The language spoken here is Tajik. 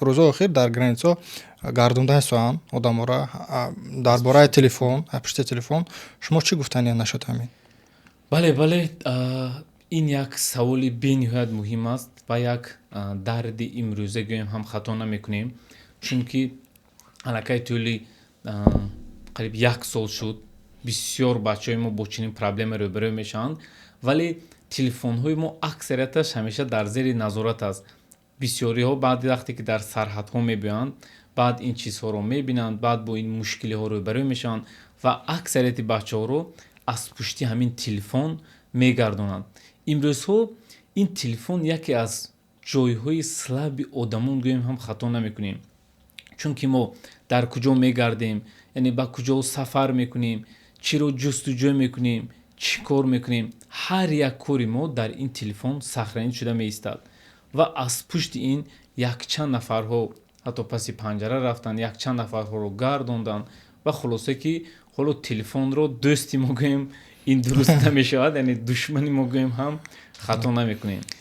Рӯзои охир дар границаҳо гардонда ҳастанд одаморо дар бораи телефон, пушти телефон. Шумо чӣ гуфтанӣ нашуд ҳамин? Бале, ин як саволи бениҳоят муҳим аст ва як дарди имрӯза гӯем ҳам хато намекунем, чунки аллакай тӯли қариб як сол шуд, бисёр бачаҳои мо бо чунин проблема рӯбарӯ мешаванд. Вале телефонҳои мо аксарияташ ҳамеша дар зери назорат аст. Бисёриҳо баъди вақте ки дар сарҳадҳо мебиёянд, баъд ин чизҳоро мебинанд, баъд бо ин мушкилиҳо рӯбарӯ мешаванд ва аксарияти бачаҳоро аз пушти ҳамин телефон мегардонанд. Имрӯзҳо ин телефон яке аз ҷойҳои слабый одамон гӯем ҳам хато намекунем, чунки мо дар куҷо мегардем, яъне ба куҷо сафар мекунем, чиро ҷустуҷӯ мекунем, чӣ кор мекунем, ҳар як кори мо дар ин телефон сохранить шуда меистад. Ва аз пушти ин якчанд нафарҳо ҳатто паси панҷара рафтанд, якчанд нафарҳоро гардонданд. Ва хулоса, ки ҳоло телефонро дӯсти мо гӯем, ин дуруст намешавад, яъне душмани мо гӯем ҳам хато намекунем.